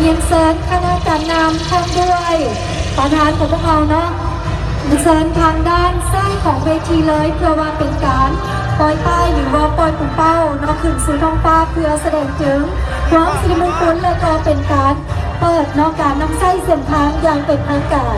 ຮຽນເຊີນຄະນະການນຳ ພ້ອມດ້ວຍປະທານຂອງພວກເຮົາເນາະ ເຊີນທາງດ້ານຊ້າຍຂອງເວທີເລີຍ ເພື່ອວ່າເປັນການປ່ອຍປ້າຍ ຫຼືວ່າປ່ອຍປູເປົ້າເນາະ ຂຶ້ນສູ່ທ້ອງຟ້າ ເພື່ອສະແດງເຖິງຄວາມສິລິມຸງຄຸນ ແລະ ກໍເປັນການເປີດເນາະ ການນຳໃຊ້ເສັ້ນທາງຢ່າງເປັນທາງການ.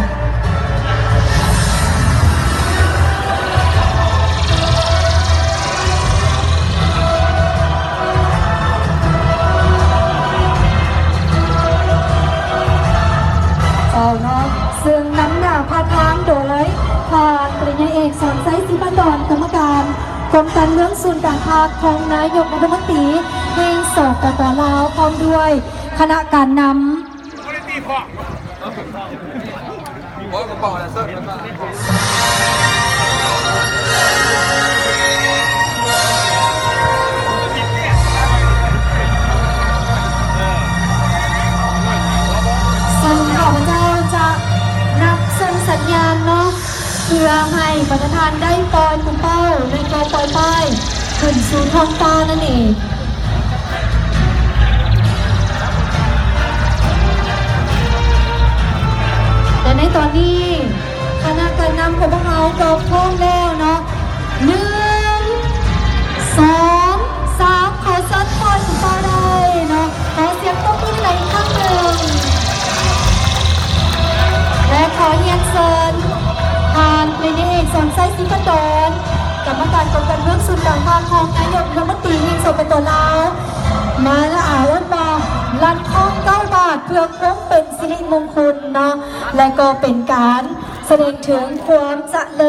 ເຈົ້າເນາະ ເຊິ່ງນຳໜ້າພາທາງໂດຍ ທ່ານປະລິນຍາເອກ ສອນໄຊ ສີພັນດອນ ກຳມະການກົມການເມືອງສູນກາງພັກ ຮອງນາຍົກລັດຖະມົນຕີແຫ່ງ ສປປ ລາວ ພ້ອມດ້ວຍຄະນະການນຳ. ເຊິ່ງຂ້າພະເຈົ້າຈະນັບສົ່ງສັນຍານເນາະ ເພື່ອໃຫ້ບັນດາທ່ານໄດ້ປ່ອຍປູເປົ້າ ແລະ ກໍປ່ອຍປ້າຍ ຂຶ້ນສູ່ທ້ອງຟ້ານັ້ນເອງ. ແລະ ໃນຕອນນີ້ ຄະນະການນຳຂອງພວກເຮົາກໍພ້ອມແລ້ວເນາະ ໜຶ່ງ ສອງ ສາມ ຂໍເຊີນປ່ອຍປູເປົ້າໄດ້ເນາະ ຂໍສຽງຕົບມືໃຫ້ອີກຄັ້ງໜຶ່ງ ແລະ ຂໍຮຽນເຊີນ ທ່ານ ປະລິນຍາເອກ ສອນໄຊ ສີພັນດອນ ກຳມະການກົມການເມືອງສູນກາງພັກ ຮອງນາຍົກລັດຖະມົນຕີແຫ່ງ ສປປ ລາວ ມາອາໂອນມອບລັດທອງເກົ້າບາດ ເພື່ອຄວາມເປັນສິລິມຸງຄຸນເນາະ ແລະ ກໍເປັນການສະແດງເຖິງຄວາມຈະເລີນ